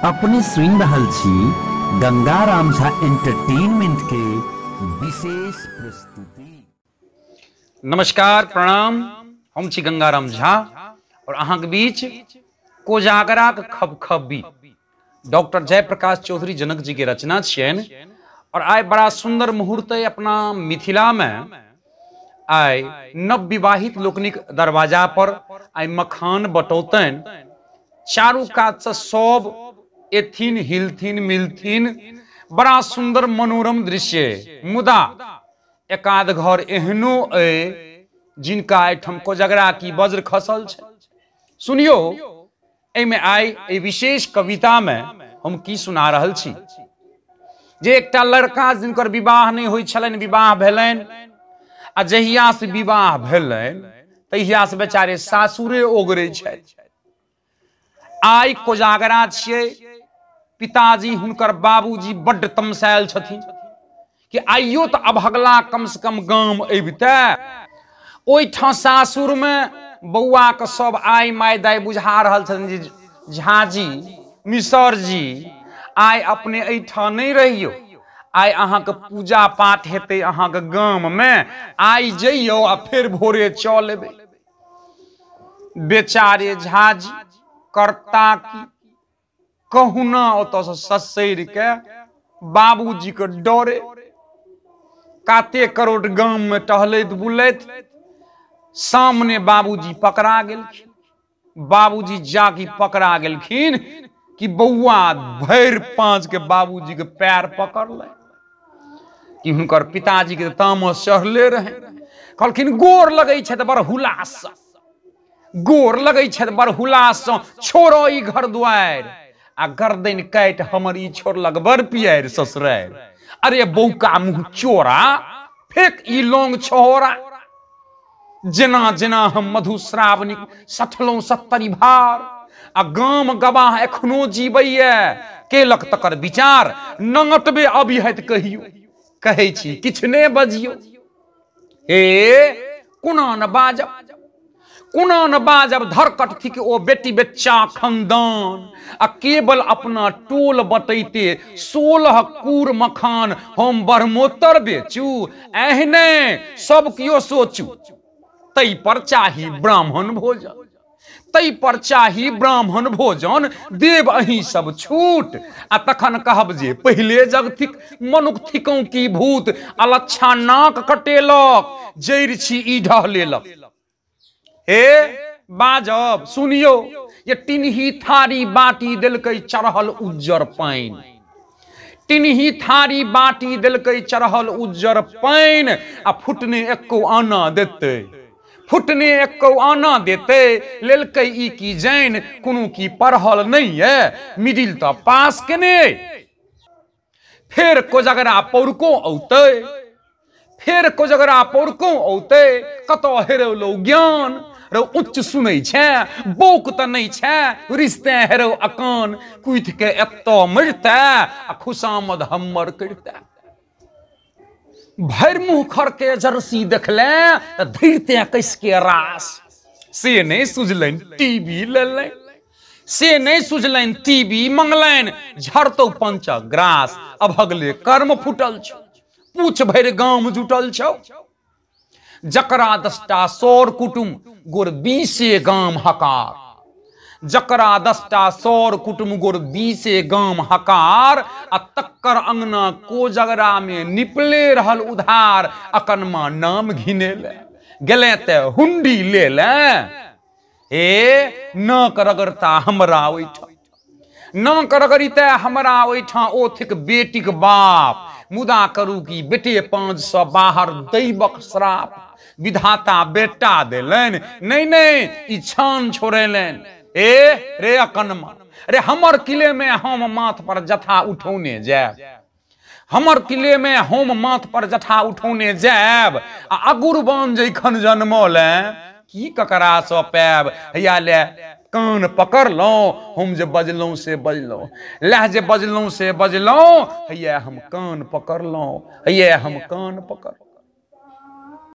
अपने सुनि रहल छी गंगाराम झा एंटरटेनमेंट के विशेष प्रस्तुति। नमस्कार, प्रणाम। हम छी गंगाराम झा और अहाँके बीच कोजागराक खबखबी डॉक्टर जयप्रकाश चौधरी जनक जी के रचना छियनि। और आइ बड़ा सुंदर मुहूर्त है अपना मिथिला में। आइ नवविवाहित लोकनिक दरवाजा पर आइ मखान बटौतनि, चारू कात से सब एथिन, हिलथिन, मिलथिन। बड़ा सुंदर मनोरम दृश्य। मुदा एकाध घर एहनो अइ जिनका एहिठाम कोजगरा की वज्र खसल छै। सुनियो, एहिमे आइ एहि विशेष कविता में हम की सुना रहल छी जे एकटा लड़का जिनकर विवाह नहि होइ छलनि, विवाह भेलनि आ जहिया से विवाह भेलनि तहिया से बेचारे सासुरे ओगरे छथि। आइ कोजागरा छियै, पिताजी हुनकर बाबूजी बड्ड तमसायल छथिन कि आइयो तऽ अभगला कम से कम गाम अबिते। ओहिठाम सासुर में बौआ के सब आइ माय दाइ बुझा रहल छथिन जे झाजी मिसर जी आइ अपने एहिठाम नहि रहियौ, आइ अहाँके पूजा पाठ हेतै अहाँके गाम में, आइ जइयौ आ फेर भोरे चल एबै। बेचारे झाजी करता की कहुना ओतऽ ससरि के बाबूजी के डरे काते करोट गाम में टहलैत बुलैत सामने बाबूजी पकड़ा गेलखिन। बाबूजी जाकि पकड़ा गेलखिन कि बौआ भरि पाँच के बाबूजी के पैर पकड़लै कि हुनकर पिताजी के तामस चढ़ले रहे। कहलखिन गोर लगै छथि बड़ हुलास, गोर लगै छथि बड़ हुलास, छोड़ो ई घर दुआरि आ गर्दन काटि हमर ई छोड़लक बड़ पियारि ससुरारि। अरे बौका मुँह चोरा, फेक ई लौंग छोरा। जेना जेना हम मधुश्रावणी सठलहुँ 70 भार आ गाम गवाह एखनो जीवैये, केलक तकर विचार नंगटबे अबिहत कहियो, कहै छी किछु ने बजियो। हे कोना न बाजब, कोना न बाजब, धरकट थिक ओ बेटी बच्चा खनदान आ केवल अपना टोल बटैते 16 कूर मखान हम ब्रह्मोत्तर बेचू। एहने सब कियो सोचू, तै पर चाही ब्राह्मण भोजन, तै पर चाही ब्राह्मण भोजन, देव अहीं सब छूट। आ तखन कहब जे पहिले जग थिक मनुख थिकौं की भूत, अलच्छा नाक कटेलक जड़ि छी ई ढह लेलक। हे बाजब सुनियो, ये टिनही थारी बाटी देलकै चढ़ल उज्जर पानि, टिनही थारी बाटी देलकै चढ़ल उज्जर पानि आ फुटने एको आना देतै, फुटने एको आना देतै। लेलकै ई की जानि, कोनो की पढ़ल नहि ये, मिडिल तऽ पास केने। फेर कोजगरा पौरको औतै, फेर कोजगरा पौरको औतै, कतऽ हेरौलौ ज्ञान रौ उच्च सुनै छै, बौक तऽ नहि छै, रिश्ते हेरौ अकान, कुथि के एतऽ मरितै आ खुशामद हम्मर करितै। भरि मुँह खरके जर्सी देखले तऽ धरिते कसके रास, से नहि सुझलनि टीवी लेलनि, से नहि सुझलनि टीवी मंगलनि, झरतौ पंचग्रास अभगले कर्म फूटल छौ, पूछ भरि गाम जुटल छौ। जकरा 10टा सौर कुटुम गोर 20 गाम हकार, जकरा 10टा सौर कुटुम गोर 20 गाम हकार आ तक्कर अंगना कोजगरा में निपले रहल उधार, अकनमा नाम घिनेले गेले ते हुंडी ले ले। हे नाक रगड़ता हमरा ओहिठाम, नाक रगड़िते हमरा ओहिठाम ओ थिक बेटीक बाप, मुदा करू की बेटे 5 सौ बाहर दैवक श्राप, विधाता बेटा देलनि नहि नहि ई छान छोड़ेलनि। ए रे अकनमा रे हमर किले में हम माथ पर जथा उठौने जायब, हमर किले में हम माथ पर जथा उठौने जायब आ अगुरबान जखन जनमल की ककरा सँ पायब। हैया ले कान पकड़लहुँ, हम जे बजलहुँ से बजलहुँ, लह जे बजलहुँ से बजलहुँ, हैया हम कान पकड़लहुँ, हैया हम कान पकड़।